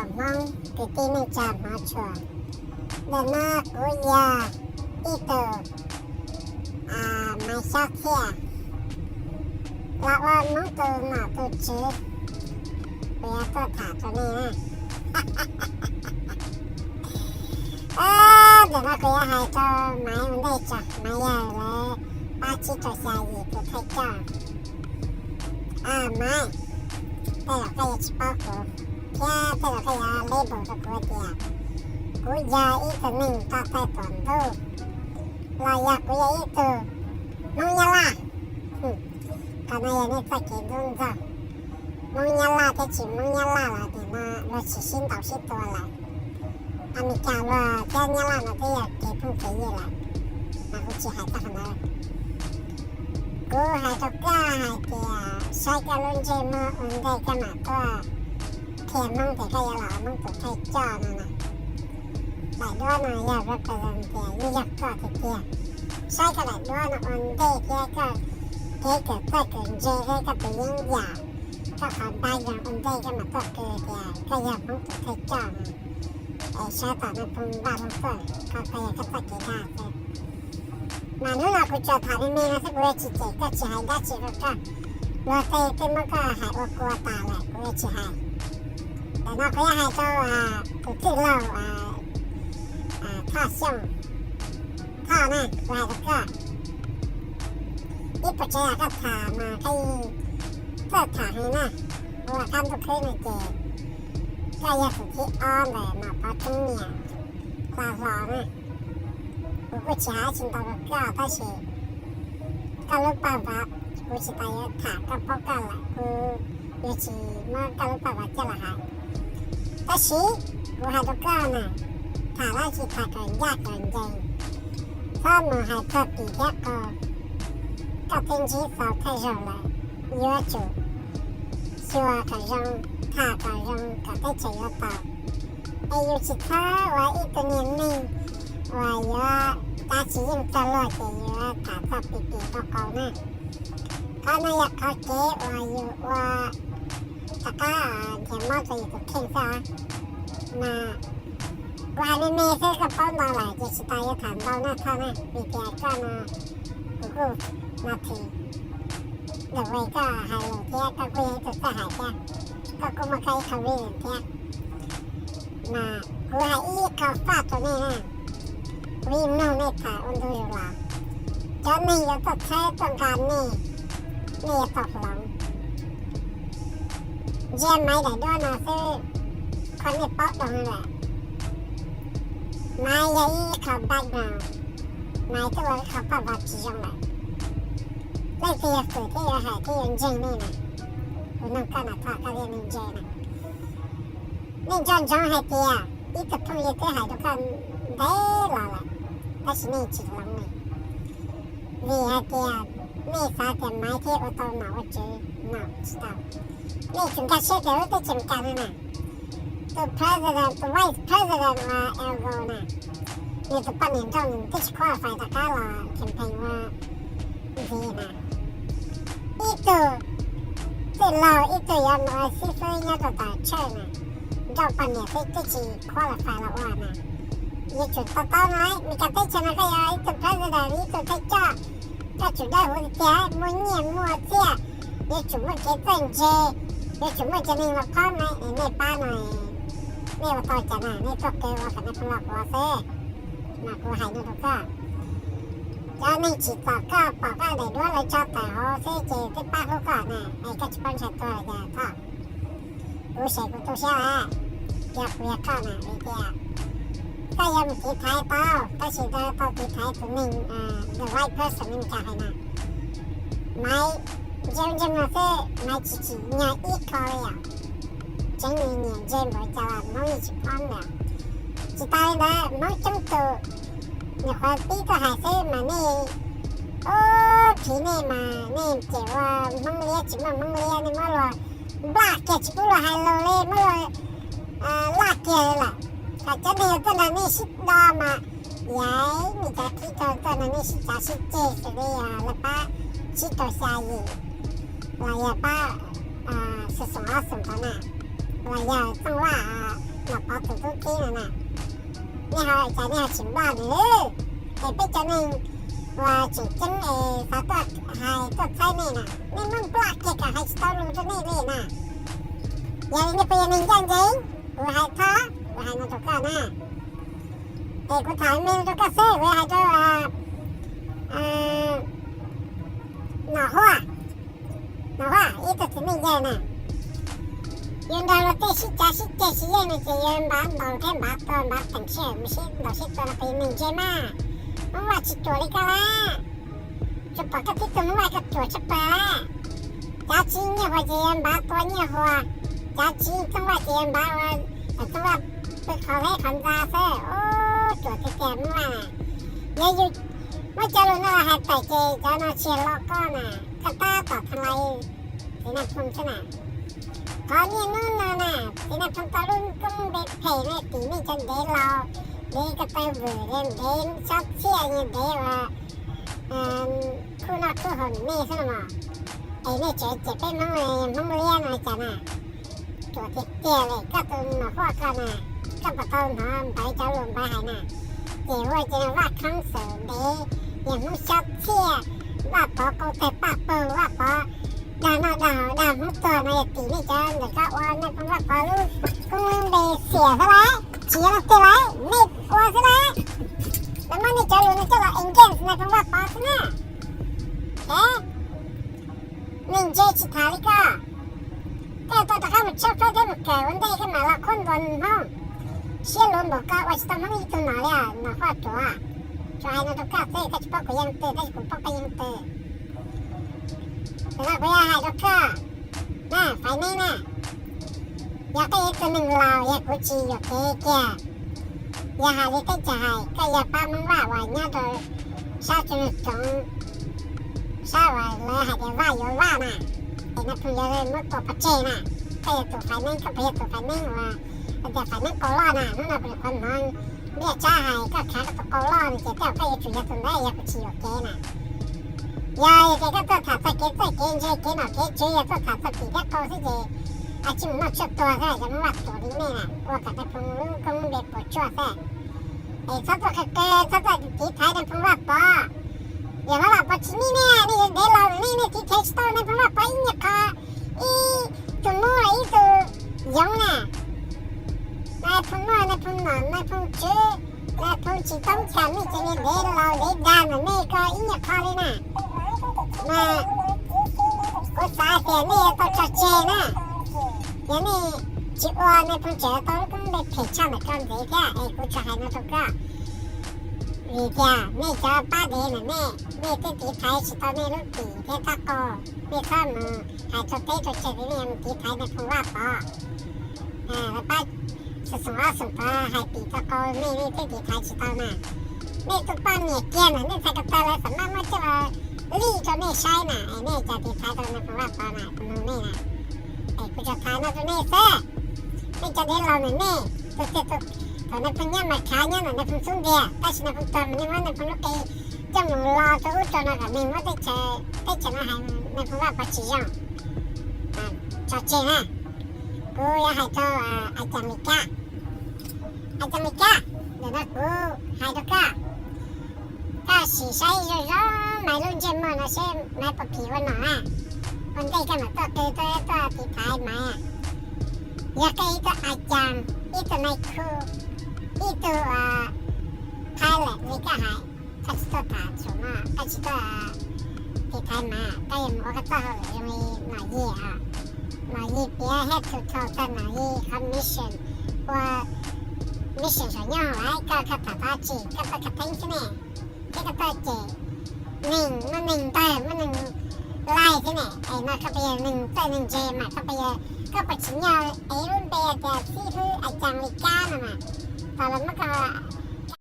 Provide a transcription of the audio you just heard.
Hmoob kwv tij neej tsa hmov tshua, ntawm no kuv yog ib tug Maiv Xyob Txhiaj, los ua Hmoob tus nom tus tswv, kuv yuav tuaj tham rau nej na. Ntawm no kuv yuav hais rau Maiv ua ntej tso, Maiv yog lawv pab tsib rau xya yim tus thawj coj. Maiv, tej zaum koj yuav tsis paub kuv, thiab tej zaum koj yuav label rau kuv tias kuv yog ib tug neeg rau taw tuam ntuj, los yog kuv yog ib tug Hmoob Nyab Laj. Qhov no yog nej txoj kev ntxub ntxaug. Hmoob Nyab Laj thiab tsis Hmoob Nyab Laj los nim no luag tsis sib ntaus sib tua lawm. Amelikas luag thiab Nyab Laj no twb yog kev phooj kev ywg lawm, mas kuv tsis hais txog qhov ntawd. Kuv hais rau koj hais tias saib koj lub ntsej muag ua ntej koj mam tuaj qhia Hmoob tias koj yuav los Hmoob tus thawj coj no na. Daim duab no yog represent tias yeej yog koj tiag tiag. Saib koj daim duab no ua ntej thiab koj kev kawm txawj kawm ntse thiab koj tus yeeb yam, koj qhov background ua ntej koj mam tuaj qhia tias koj yog Hmoob tus thawj coj no. Es sawv tom no phooj npaj hloov tuaj, qhov ko yog koj txoj kev dag xwb. Mas hnub no kuv tsuas tham me me no xwb, kuv yuav tsis cem koj, tsis hais dab tsi rau koj. Luag tej twb muab koj hais ua kua tas lawm, kuv yuav tsis hais. Ntawm no kuv yuav hais rau tus tij laug Thoj Xyooj. Thoj na, kuv hais rau koj, ib puas tsav yam koj tham mas koj yeej txawj tham heev na. Ua qab ntuj khwb no ces koj yog tus thib ob ntawm Nom Pov Tsoob niam hla hlo na. Kuv kuj tsis hais dab tsi ntau rau koj tab sis koj lub paj vav kuv tsis tas yuav tham koj paub koj lawm, kuv yuav tsis muab koj lub paj vav coj los hais. Tab sis kuv hais rau koj na, tham dab tsi tham kom ncaj kom ncees, txhob mus hais txog tim thiab qo. Koj twb ntsib tau thawj zaug lawm, yuav tsum xyuas kom zoo, tham kom zoo kom teb chaws yuav tau. Es yus tsis txhob ua ib tug niag neeg uas yuav dab tsi yeej txog luag ces yuav tham txog pim pim qau qau na. Qhov no yog qhov kev uas yus ua rov qab nrhiav mob rau yus tus kheej xwb. Mas kuv hais me me xwb koj paub ntau lawm ces tsis tas yuav tham ntau na Thoj na, vim tias koj no kuv kuj no thi the way koj hais lus thiab koj kuj yog ib tug txawj hais thiab, koj kuj muaj koj ib qho vision thiab. Mas kuv hais ib qho faj rau nej na, kuv yeej mloog nej tham ua ntu zus los, cov neeg yuav tuaj txhawb tuaj nqa nej, nej yuav tau hloov. Ntsia Maiv daim duab no xwb, qhov nej paub doo lawm. Maiv yog ib qho background, Maiv twb ua ib qho paj vav tsis zoo lawm. Leej twg yog fwm thiab yuav hais thiab yuav ntseeg nej na, kuv nug koj na Thoj, koj thiaj li ntse na. Nej nco ntsoov hais tias ib tug phooj ywg twb hais rau koj ntev los lawm, tab sis nej tsis hloov li. Vim hais tias nej xav tias Maiv thiaj ua tau nom ua tswv, no tsis tau. Nej tsum nkag siab tias lub teb chaws Amelikas no na, tus president, tus vice president uas Al Gore na, nws tus poj niam nrauj nws twb tsis qualify rov qab los campaign ua ntxiv na. Ib tug txwj laug, ib tug yuav mus ua xib fwb nyob rau tom church na, nrauj poj niam xwb twb tsis qualify los ua na. Yuav tsum to taub no, Meskas teb chaws no koj yog ib tug president, ib tug thawj coj, koj tsum dawb huv tiag tiag, muaj nyiaj muaj txiaj, yuav tsum muaj kev txawj ntse, yuav tsum muaj cov neeg los phob na. Nej pab no, nej ua tau cas na, nej tuaj qw ua kom nej pheej los quav xwb. Mas kuv hais no rau koj, cov neeg tsim txom koj pom koj daim duab lawv tso tawm hauv xwb ces twb pab hlub koj na, es koj tsis paub ntshai tuag los cas Thoj? Kuv seem kuv tu siab lawm, yog kuv yog koj na, vim tias koj yuav mus tiv thaiv tau, tab sis koj tau tiv thaiv tus neeg, the right person, nej cas hais na. Maiv, ntsia ub ntsia no xwb, Maiv tsis tsim nyog ib qho li os. Tseeb nws nyiam ntse npaum cas los Hmoob yeej tsis phob lawm. Tsis tas li ntawd, Hmoob coob tus nyuam qhuav pib tuaj hais xwb mas nej, ub, phiv nej mas nej cem ua Hmoob liab tsis muaj Hmoob liab, nej muab luag nplaj kiag tsis pub luag hais lus li, muab luag laj kiag li lawm. Kom cov neeg tuaj nrog nej sib do mas, yam nej cov tib tug tuaj nrog nej sib cav sib ceg xws li lawv pab tsib rau xya yim, los yog pab xwm xoom ob xoom tod na, los yog Txooj Vaj, Nom Pov tus tub txib no na, nej ho cas nej ho tsis nplaj nws? Es peb cov neeg uas tseem ceeb es xav tuaj hais tuaj txhawb nej na, nej muab nplaj kiag kom hais tsis tau lus rau nej li na. Yog li nej puas yog neeg ncaj ncees? Kuv hais thov, kuv hais no rau koj na. Es kuv tham me rau koj xwb, kuv hais rau Nom Huaj, Nom Huaj ib tug txiv neej yawg na, yus nrog luag tej sib cav sib ceg sib yeej no ces yus npav ntaus thiab npav tua npav teem sij hawm mus sib ntaus sib tua no puas yog neeg ntse mas? Hmoob Vaj tsis ruam li koj lawm. Tsuas pom koj tib tug Hmoob Vaj koj ruam tshaj plaws lawm. Cav tsis nyiaj huas ces yus npav tua nyiaj huas, cav tsis Hmoob Vaj ces yus npav ua Hmoob Vaj pw qhov hleb qhov ntxa xwb. Ub, ruam tiag tiag Hmoob Vaj na. Yog yus muab cov lus no los hais tawm ces cov no tsis yog lo koj na, koj tab tom tham lais txiv Nais Phoo xwb na. Qhov niaj hnub no na, txiv Nais Phoo tau lub koob npe phem no tim nej cov ntev laus, ntev ko taw vwm, ntev xyob txhiaj, ntev uas khub noj khub haus ntawm nej xwb no. Es nej tseem cem peb Hmoob, Hmoob liab no li cas na? Ruam tiag tiag li koj tus Nom Huaj koj na, koj puas tau hnov npawg cov lus npawg hais na? Ces ua ces Vaj Khoob xwm ntev, yog Hmoob xyob txhiaj, Vaj Pov qau tawg paj paug, Vaj Pov dag noj dag haus dag Hmoob tuag no yog tim nej cov ntawm koj ua Nais Phoo Vaj Pov lub koob lub npe xiam xwb lauj, tsis yog leej twg lauj, nej ua xwb lauj. Lawv muab nej cov lus no coj los against Nais Phoo Vaj Pov xwb na. Es neeg ntse tsis tham li koj. Koj tau rov qab mus tshawb fawb thiab mus kawm ua ntej koj mam los khuab ntuas Hmoob. Siab luv npaum koj ua tsis tau Hmoob ib tug nom li os, Nom Huaj ruam. Tsuas hais no rau koj xwb, koj tsis paub kuv yeej twg tab sis kuv paub koj yeej twg. Tam no kuv yog hais rau koj na, Faiv Neeb na, yog koj yog ib tug neeg laus, yog kuv tsis yuam kev kiag. Yog hais li teb chaws hais, koj yog pab Hmoob Vaj uas nyob rau sab tsoom, sab uas lawv hais tias Vaj yuav Vaj na, es Nais Phoo yuav muab tua pov tseg na. Koj yog tus Faiv Neeb, koj puas yog tus Faiv Neeb uas hais tias Faiv Neeb qau loj na? Hnub no kuv nyuam qhuav hnov Npliaj Tsab hais koj khav koj tus qau loj no ces tej zaum koj yuav tsum yog tus ntawd, yog kuv tsis yuam kev na. Yog ces koj tuaj tham txog kev txawj kev ntse kev nom kev tswv, yog tuaj tham txog tim thiab qau xwb ces a tsis mus noj tshuaj tuag xwb, cov Hmoob Vaj ruam li nej na, ua kom Nais Phoo lub koob lub npe puas tsuaj xwb. Es txhob tuaj qw qw, txhob tuaj tiv thaiv Nais Phoo Vaj Pov. Yog Hmoob Vaj Pov tsis nij nej, nej yuav ntev laus nej, nej tiv thaiv tsis tau Nais Phoo Vaj Pov ib nyuag qho, ib tug Hmoob los ib tug yoov na. Nais Phoo Vaj, Nais Phoo nom, Nais Phoo tswv, Nais Phoo tsis toob cas, nej cov niag ntev laus ntev dag ntawm nej ko ib nyuag qho li na. Mas kuv xav tias nej yuav tau tso tseg na. Yog nej tsis ua, Nais Phoo tseem tau lub koob npe phem tshaj ntawm koj ntxiv thiab es kuv tsuas hais no rau koj. Vim tias nej cov pab dev ntawm nej, nej twb tiv thaiv tsis tau nej lub tim thiab tab qau, nej txhob mus hais rau teb rau chaw tias nej yuav mus tiv thaiv Nais Phoo Vaj Pov. Lawv pab xwm xoom ob xoom tod hais tim rau qau nej, nej twb tiv thaiv tsis tau na. Nej tus poj niam kiag ntawm nej txhais ko taw lawv xam maj muab coj los lij rau nej saib na, es nej cas tiv thaiv tau Nais Phoo Vaj Pov na, nug nej na. Es kuv tsuas thaiv no rau nej xwb. Nej cov dev laus ntawm nej, tus twg tus, thaum Nais Phoo nyob mas khav nyob ntawm Nais Phoo xub ntiag, tab sis Nais Phoo tuag mas nej muab Nais Phoo lub qe coj mus lo rau ub rau no kom neeg muab teb chaws, teb chaws no hais Nais Phoo Vaj Pov tsis zoo. Tso tseg na. Kuv yuav hais rau A Cas Mes Kas. A Cas Mes Kas, ntawm no kuv hais rau koj, koj sim saib zoo zoo Maiv lub ntsej muag no seb Maiv puas phim ua nom na. Ua ntej koj mam tuaj qw tuaj, tuaj tiv thaiv Maiv. Yog koj ib tug A Cas, ib tug Nais Khu, ib tug Thailand li koj hais, koj tsis tuaj tham txhua no, koj tsis tuaj tiv thaiv Maiv, koj yuav mus ua koj txoj hauj lwm zoo li Nom Yig. Nom Yig piav head to toe tag, Nom Yig qhov mission, ua mission saum nyob hauv lawm, koj koj tham tau dab tsi? Koj tuaj khav theeb xwb ne, thiab koj tuaj cem neeg, muaj neeg ntawg muaj neeg laig xwb ne. Es no koj puas yog neeg txawj neeg ntse mas koj puas yog, koj puas tsim nyog ev lub npe tias xib hwb A Cas Mes Kas no mas, tau lawv muab koj